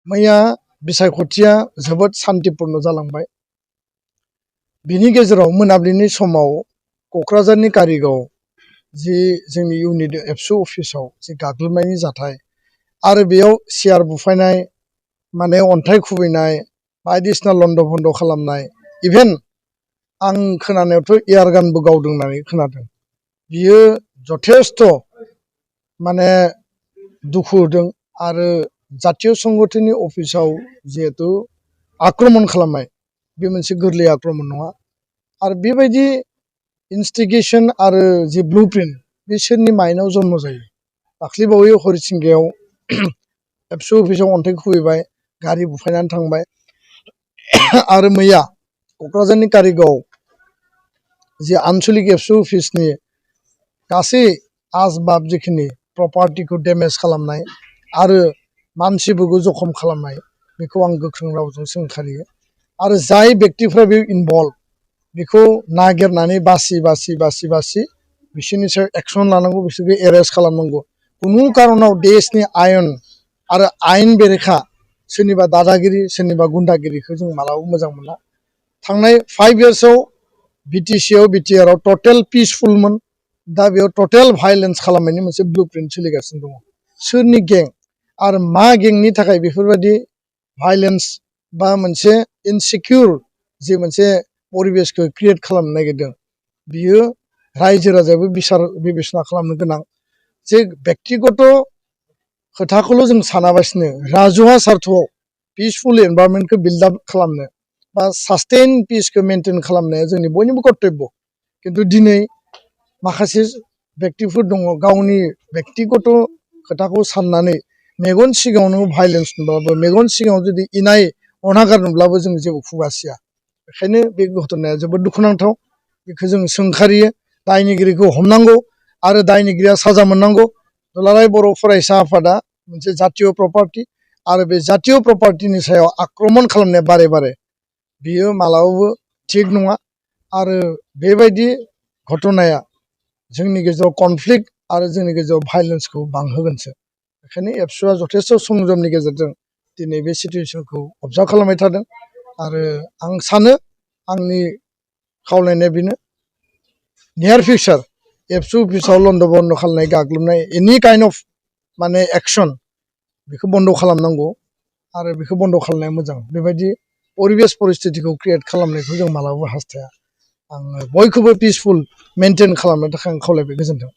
मैया बिसायख'थिया जोबोद शान्तिपूर्ण जालांबाय। बिनि गेजेराव मोनाबिलिनि समाव क'क्राझारनि कारिगाव जि जोंनि इउनिट एबसु अफिसाव जि गाग्लोबनायनि जाथाय आरो बेयाव सियार बुफायनाय माने अन्थाइ खुबैनाय बायदिसिना लन्ड' भन्ड' खालामनाय इभेन आं खोनानायावथ' एयार गानबो गावदों होननानै खोनादों। बियो जथेस्थ' माने दुखु होदों आरो जातीय संगठननि अफिसाव जिहेतु आक्रमण खालामनाय बे मोनसे गोरलै आक्रमण नङा आरो बेबायदि इनस्टिगेशन आरो जि ब्लुप्रिन्ट बिसोरनि माइन्डआव जन्म जायो। दाख्लैबावै हरिसिंगायाव एबसु अफिसाव अन्थाइ खुबैबाय, गारि बुफायनानै थांबाय आरो मैया क'क्राझारनि कारिगाव जि आनसलिक एबसु अफिसनि गासै आसबाब जिखिनि प्रपार्टिखौ डेमेज खालामनाय आरो मानसिफोरखौ जखम खालामनाय बेखौ आं गोख्रों रावजों सोंखारियो आरो जाय बेक्तिफ्रा बे इनभल्भ बेखौ नागिरनानै बासि बिसोरनि सायाव एक्सन लानांगौ, बिसोरखौ एरेस्ट खालामनांगौ। कुनु कारनाव देशनि आयेन आरो आयेन बेरेखा सोरनिबा दादागिरि सोरनिबा गुन्डागिरिखौ जों मालाबाबो मोजां मोना। थांनाय 5 इयार्सआव बिटिसिआव बिटिआरआव टटेल पिसफुलमोन, दा बेयाव टटेल भायलेन्स खालामनायनि मोनसे ब्लुप्रिन्ट सोलिगासिनो दङ। सोरनि गें आरो मा गेंनि थाखाय बेफोरबायदि भायलेन्स बा मोनसे इनसिकिउर जि मोनसे परिबेसखौ क्रिएट खालामनो नागिरदों, बियो रायजो राजायाबो बिसार बिबेसना खालामनो गोनां। जे बेक्तिगत खोथाखौल' जों सानाबासिनो राजुहा सार्थआव पिसफुल एनभायरनमेन्टखौ बिल्ड आप खालामनो बा सास्टेइन पिसखौ मेनटेन खालामनाया जोंनि बयनिबो कर्तब्य। खिन्थु दिनै माखासे बेक्तिफोर दङ गावनि बेक्तिगत खोथाखौ साननानै मेगन सिगाङावनो भायलेन्स नुब्लाबो, मेगन सिगाङाव जुदि इनाय अनागार नुब्लाबो जों जेबो खुगासिया। बेखायनो बे घटनाया जोबोद दुखुनांथाव। बेखौ जों सोंखारियो, दायनिगिरिखौ हमनांगौ आरो दायनिगिरिया साजा मोननांगौ। दुलाराय बर' फरायसा आफादा मोनसे जातीय प्रपार्टि आरो बे जातीय प्रपार्टिनि सायाव आक्रमण खालामनाया बारे बारे बियो मालाबाबो थिग नङा आरो बेबायदि घटनाया जोंनि गेजेराव कनफ्लिक्ट आरो जोंनि गेजेराव भायलेन्सखौ बांहोगोनसो। बेखायनो एबसुआ जथेस्थ' संयमनि गेजेरजों दिनै बे सिटुवेसनखौ अबजार्भ खालामबाय थादों आरो आं सानो आंनि खावलायनाया बेनो नियार फिउचार एबसु अफिसाव लन्ड' भन्ड' खालामनाय गाग्लोबनाय एनि काइन्ड अफ माने एक्सन बेखौ बन्द' खालामनांगौ आरो बेखौ बन्द' खालामनाया मोजां। बेबायदि परिबेस परिस्थितिखौ क्रिएट खालामनायखौ जों मालाबाबो हास्थाया। आङो बयखौबो पिसफुल मेनटेन खालामनो थाखाय आं खावलायबाय। गोजोन्थों।